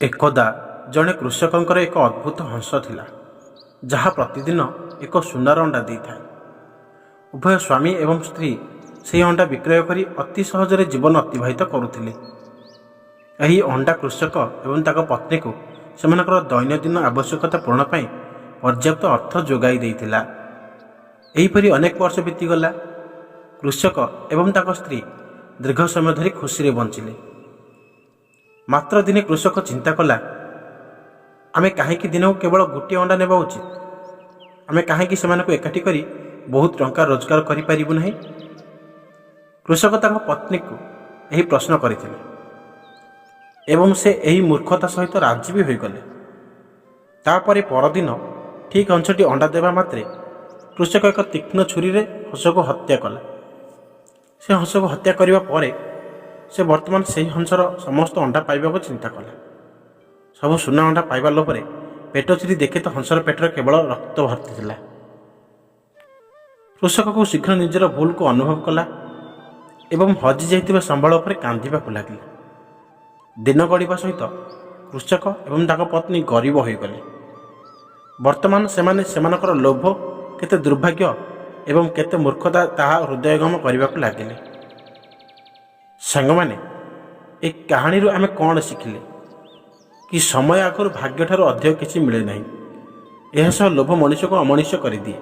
ଏକଦା ଜଣେ କୃଷକଙ୍କର ଏକ ଅଦ୍ଭୁତ ହଂସ ଥିଲା, ଯାହା ପ୍ରତିଦିନ ଏକ ସୁନାର ଅଣ୍ଡା ଦେଇଥାଏ। ଉଭୟ ସ୍ୱାମୀ ଏବଂ ସ୍ତ୍ରୀ ସେହି ଅଣ୍ଡା ବିକ୍ରୟ କରି ଅତି ସହଜରେ ଜୀବନ ଅତିବାହିତ କରୁଥିଲେ। ଏହି ଅଣ୍ଡା କୃଷକ ଏବଂ ତାଙ୍କ ପତ୍ନୀକୁ ସେମାନଙ୍କର ଦୈନନ୍ଦିନ ଆବଶ୍ୟକତା ପୂରଣ ପାଇଁ ପର୍ଯ୍ୟାପ୍ତ ଅର୍ଥ ଯୋଗାଇ ଦେଇଥିଲା। ଏହିପରି ଅନେକ ବର୍ଷ ବିତିଗଲା। କୃଷକ ଏବଂ ତାଙ୍କ ସ୍ତ୍ରୀ ଦୀର୍ଘ ସମୟ ଧରି ଖୁସିରେ ବଞ୍ଚିଲେ। ମାତ୍ର ଦିନେ କୃଷକ ଚିନ୍ତା କଲା, ଆମେ କାହିଁକି ଦିନକୁ କେବଳ ଗୋଟିଏ ଅଣ୍ଡା ନେବା ଉଚିତ? ଆମେ କାହିଁକି ସେମାନଙ୍କୁ ଏକାଠି କରି ବହୁତ ଟଙ୍କା ରୋଜଗାର କରିପାରିବୁ ନାହିଁ? କୃଷକ ତାଙ୍କ ପତ୍ନୀକୁ ଏହି ପ୍ରଶ୍ନ କରିଥିଲେ ଏବଂ ସେ ଏହି ମୂର୍ଖତା ସହିତ ରାଜି ବି ହୋଇଗଲେ। ତାପରେ ପରଦିନ ଠିକ୍ ହଂସଟି ଅଣ୍ଡା ଦେବା ମାତ୍ରେ କୃଷକ ଏକ ତୀକ୍ଷ୍ଣ ଛୁରୀରେ ହଂସକୁ ହତ୍ୟା କଲା। ସେ ହଂସକୁ ହତ୍ୟା କରିବା ପରେ ସେ ବର୍ତ୍ତମାନ ସେହି ହଂସର ସମସ୍ତ ଅଣ୍ଡା ପାଇବାକୁ ଚିନ୍ତା କଲା। ସବୁ ସୁନା ଅଣ୍ଡା ପାଇବା ଲୋଭରେ ପେଟ ଚିରି ଦେଖେ ତ ହଂସର ପେଟରେ କେବଳ ରକ୍ତ ଭର୍ତ୍ତି ଥିଲା। କୃଷକକୁ ଶୀଘ୍ର ନିଜର ଭୁଲକୁ ଅନୁଭବ କଲା ଏବଂ ହଜି ଯାଇଥିବା ସମ୍ବଳ ଉପରେ କାନ୍ଦିବାକୁ ଲାଗିଲା। ଦିନ ଗଡ଼ିବା ସହିତ କୃଷକ ଏବଂ ତାଙ୍କ ପତ୍ନୀ ଗରିବ ହୋଇଗଲେ। ବର୍ତ୍ତମାନ ସେମାନେ ସେମାନଙ୍କର ଲୋଭ କେତେ ଦୁର୍ଭାଗ୍ୟ ଏବଂ କେତେ ମୂର୍ଖତା, ତାହା ହୃଦୟଙ୍ଗମ କରିବାକୁ ଲାଗିଲେ। ସାଙ୍ଗମାନେ, ଏ କାହାଣୀରୁ ଆମେ କ'ଣ ଶିଖିଲେ କି ସମୟ ଆଗରୁ ଭାଗ୍ୟଠାରୁ ଅଧିକ କିଛି ମିଳେ ନାହିଁ। ଏହା ସହ ଲୋଭ ମଣିଷକୁ ଅମଣିଷ କରିଦିଏ।